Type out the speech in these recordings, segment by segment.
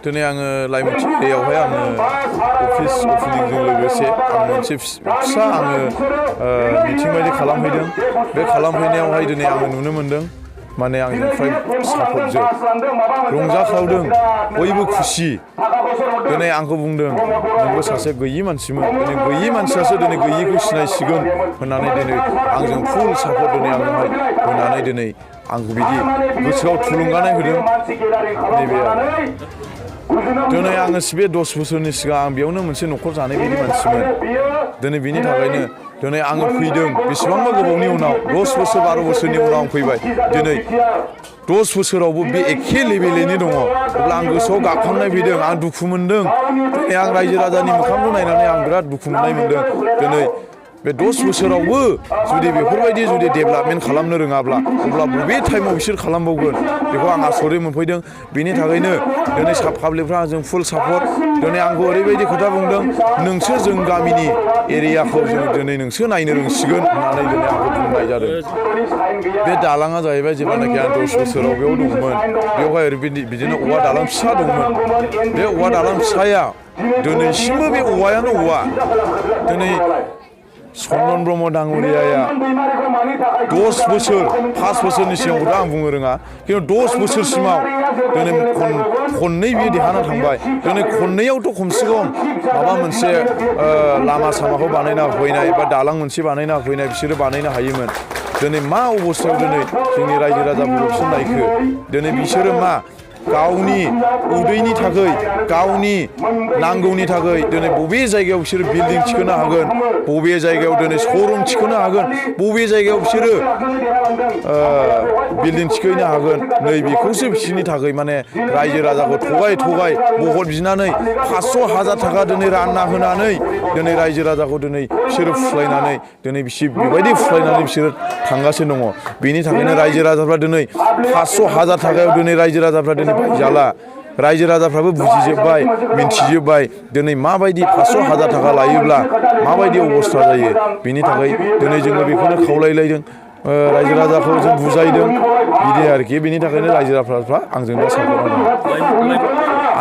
दिनै आङो लाइमोन एरियायावहाय आङो अफिस ओपनिंजों लोगोसे आं मोनसे फिसा आङो मिटिं बायदि खालामहैदों बे खालामहैनायावहाय दिनै आङो नुनो मोन्दों माने आंजों फ्राय सापर्टजों रंजाखावदों बयबो खुसि दिनै आंखौ बुंदों नोंबो सासे गैयि मानसिमोन दिनै गैयि मानसियासो दिनै गैयिखौ सिनायसिगोन होननानै दिनै आंजों फुल सापर्ट दिनै आंनोहाय होनानै दिनै आंखौ बिदि गोसोआव थुलुंगानाय होदों नैबे दिनै आङो बे 10 बोसोरनि सिगां आं बेयावनो मोनसे न'खर जानाय बायदि मानसिमोन दिनै बिनि थाखायनो दिनै आङो फैदों बेसेबांबा गोबावनि उनाव 10 बोसोर 12 बोसोरनि उनाव आं फैबाय दिनै 10 बोसोरावबो बे एखे लेभेलैनो दङ अब्ला आं गोसोआव गाबखांनाय फैदों आं दुखु मोनदों दिनै आं रायजो राजानि मोखांखौ नायनानै आं बिराद दुखु मोननाय मोनदों दिनै बे 10 बोसोरावबो जुदि बेफोरबायदि जुदि डेभेलपमेन्ट खालामनो रोङाब्ला अब्ला बबे टाइमाव बिसोर खालामबावगोन बेखौ आं आसरित मोनफैदों बिनि थाखायनो दिनै पाब्लिकफ्रा आंजों फुल सापर्ट दिनै आंखौ ओरैबायदि खोथा बुंदों नोंसो जों गामिनि एरियाखौ जों दिनै नोंसो नायनो रोंसिगोन होननानै दिनै आंखौ बुंनाय जादों बे दालाङा जाहैबाय जेब्लानाखि आं 10 बोसोराव बेयाव दंमोन बेवहाय ओरैबायदि बिदिनो औवा दालां फिसा दंमोन बे औवा दालां फिसाया दिनैसिमबो बे औवायानो औवा दिनै चन्दन ब्रह्म डाङरियाया 10 बोसोर 5 बोसोरनि सिगांखौथ' आं बुंनो रोङा खिन्थु 10 बोसोरसिमाव दिनै खननै बियो देरहाना थांबाय दिनै खननैयावथ' खमसे खम माबा मोनसे लामा सामाखौ बानायना होफैनाय बा दालां मोनसे बानायना होफैनाय बिसोरो बानायनो हायोमोन दिनै मा अबस्थायाव दिनै जोंनि रायजो राजाफोरखौ बिसोर नायखो दिनै बिसोरो मा गावनि उदैनि थाखाय गावनि नांगौनि थाखाय दिनै बबे जायगायाव बिसोरो बिल्डिं थिखोनो हागोन बबे जायगायाव दिनै श'रुम थिखोनो हागोन बबे जायगायाव बिसोरो बिल्डिं थिखोनो हागोन नै बेखौसो बिसोरनि थाखाय माने रायजो राजाखौ थगाय भट बिनानै 500,000 थाखा दिनै रानना होनानै दिनै रायजो राजाखौ दिनै बिसोरो फुस्लायनानै दिनै बिसोर बेबायदि फुस्लायनानै बिसोरो थांगासिनो दङ बेनि थाखायनो रायजो राजाफ्रा दिनै 500,000 थाखायाव दिनै रायजो राजाफ्रा दिनै बायजाला रायजो राजाफ्राबो बुजिजोब्बाय मिन्थिजोब्बाय दिनै माबायदि 500,000 थाखा लायोब्ला माबायदि अबस्था जायो बिनि थाखाय दिनै जोङो बेखौनो खावलायलायदों रायजो राजाखौ जों बुजायदों बिदि आरोखि बिनि थाखायनो रायजो राजाफ्रा आंजों दा सापर्ट दं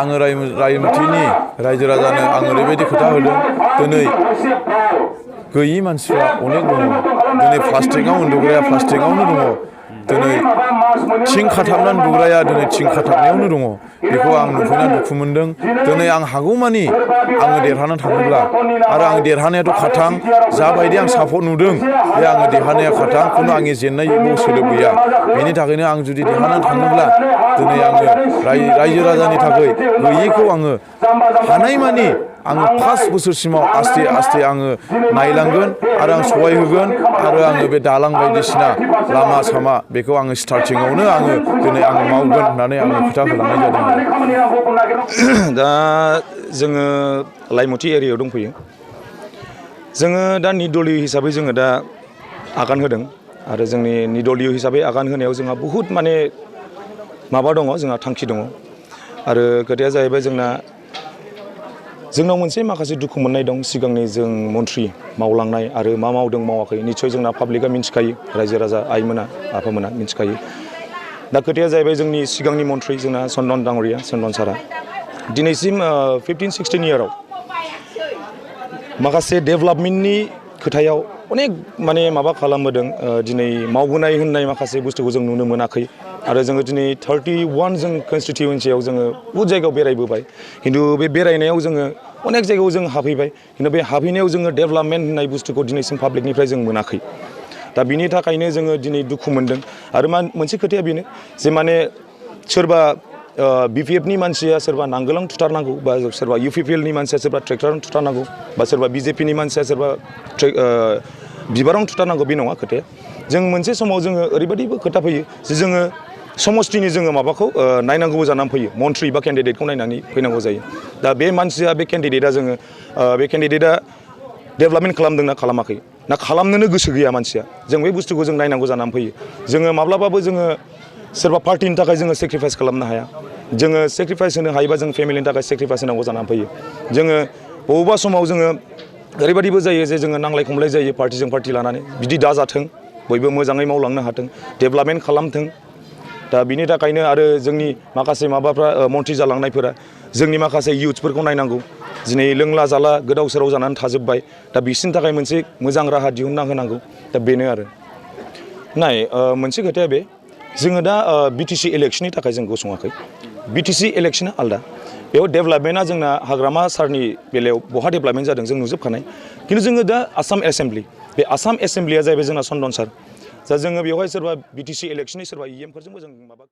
आङो रायमोथिनि रायजो राजानो आं ओरैबायदि खोथा होदों दिनै गैयि मानसिफ्रा अनेक दङ दिनै प्लास्टिकआव उन्दुग्राया प्लास्टिकआवनो दङ दिनै थिं खाथाबनानै उन्दुग्राया दिनै थिं खाथाबनायावनो दङ बेखौ आं नुफैनानै दुखु मोनदों दिनै आं हागौमानि आङो देरहानानै थाङोब्ला आरो आं देरहानायाथ' खाथां जाबायदि आं सापर्ट नुदों बे आङो देरहानाया खाथां खुनु आंनि जेननाय सोदोब गैया बेनि थाखायनो आं जुदि देरहानानै थाङोब्ला दिनै आङो रायजो राजानि थाखाय गैयिखौ आङो हानायमानि आङो 5 बोसोरसिमाव आस्थे आस्थे आङो नायलांगोन आरो आं सहाय होगोन आरो आङो बे दालां बायदिसिना लामा सामा बेखौ आङो स्टार्टिंआवनो आङो दिनै आङो मावगोन होननानै आङो खोथा होलांनाय जादों दा जोङो लाइमथि एरियायाव दंफैयो जोङो दा निदलिय हिसाबै जोङो दा आगान होदों आरो जोंनि निदलिय हिसाबै आगान होनायाव जोंहा बहुद माने माबा दङ जोंहा थांखि दङ आरो खोथाया जाहैबाय जोंनाव मोनसे माखासे दुखु मोननाय दं सिगांनि जों मन्थ्रि मावलांनाय आरो मा मावदों मावाखै निस्सय जोंना पाब्लिकआ मिन्थिखायो रायजो राजा आइमोना आफामोना मिन्थिखायो दा खोथाया जाहैबाय जोंनि सिगांनि मन्थ्रि जोंना चन्दन डाङरिया चन्दन सारा दिनैसिम 15-16 इयाराव माखासे डेभेलपमेन्टनि खोथायाव अनेक माने माबा खालामबोदों दिनै मावबोनाय होननाय माखासे बुस्थुखौ जों नुनो मोनाखै आरो जोङो दिनै 31 जों कनस्टिटिउन्सियाव जोङो बहुद जायगायाव बेरायबोबाय खिन्थु बे बेरायनायाव जोङो अनेक जायगायाव जों हाबहैबाय खिन्थु बे हाबहैनायाव जोङो डेभेलपमेन्ट होननाय बुस्थुखौ दिनैसिम पाब्लिकनिफ्राय जों मोनाखै दा बिनि थाखायनो जोङो दिनै दुखु मोनदों आरो मोनसे खोथाया बेनो जे माने सोरबा BPFनि मानसिया सोरबा नांगोलां थुथारनांगौ बा सोरबा UPPLनि मानसिया सोरबा ट्रेक्टरावनो थुथारनांगौ बा सोरबा BJPनि मानसिया सोरबा बिबारावनो थुथारनांगौ बे नङा खोथाया जों मोनसे समाव जोङो ओरैबायदिबो खोथा फैयो जे जोङो समष्टिनि जोङो माबाखौ नायनांगौबो जानानै फैयो मन्थ्रि बा केन्डिडेटखौ नायनानै फैनांगौ जायो दा बे मानसिया बे केन्डिडेटआ डेभेलपमेन्ट खालामदोंना खालामाखै ना खालामनोनो गोसो गैया मानसिया जों बे बुस्थुखौ जों नायनांगौ जानानै फैयो जोङो माब्लाबाबो जोङो सोरबा पार्टिनि थाखाय जोङो सेक्रिफाइस खालामनो हाया जोङो सेक्रिफाइस होनो हायोबा जों फेमिलिनि थाखाय सेक्रिफाइस होनांगौ जानानै फैयो जोङो बबेबा समाव जोङो ओरैबायदिबो जायो जे जोङो नांलाय खमलाय जायो पार्टिजों पार्टि लानानै बिदि दाजाथों बयबो मोजाङै मावलांनो हाथों डेभेलपमेन्ट खालामथों दा बिनि थाखायनो आरो जोंनि माखासे माबाफ्रा मन्थ्रि जालांनायफोरा जोंनि माखासे इयुथ्सफोरखौ नायनांगौ दिनै लोंला जाला गोदाव सोराव जानानै थाजोब्बाय दा बिसोरनि थाखाय मोनसे मोजां राहा दिहुनना होनांगौ दा बेनो आरो नाय मोनसे खोथाया बे जोङो दा बिटिसि इलेक्सननि थाखाय जों गसङाखै बिटिसि इलेक्सना आलदा बेयाव डेभेलपमेन्टआ जोंना हाग्रामा सारनि बेलायाव बहा डेभेलपमेन्ट जादों जों नुजोबखानाय खिन्थु जोङो दा आसाम एसेम्ब्लि बे आसाम एसेम्ब्लिया जाहैबाय जोंना चन्दन सार दा जोङो बेवहाय सोरबा बिटिसि इलेक्सननि सोरबा इएमफोरजोंबो जों माबा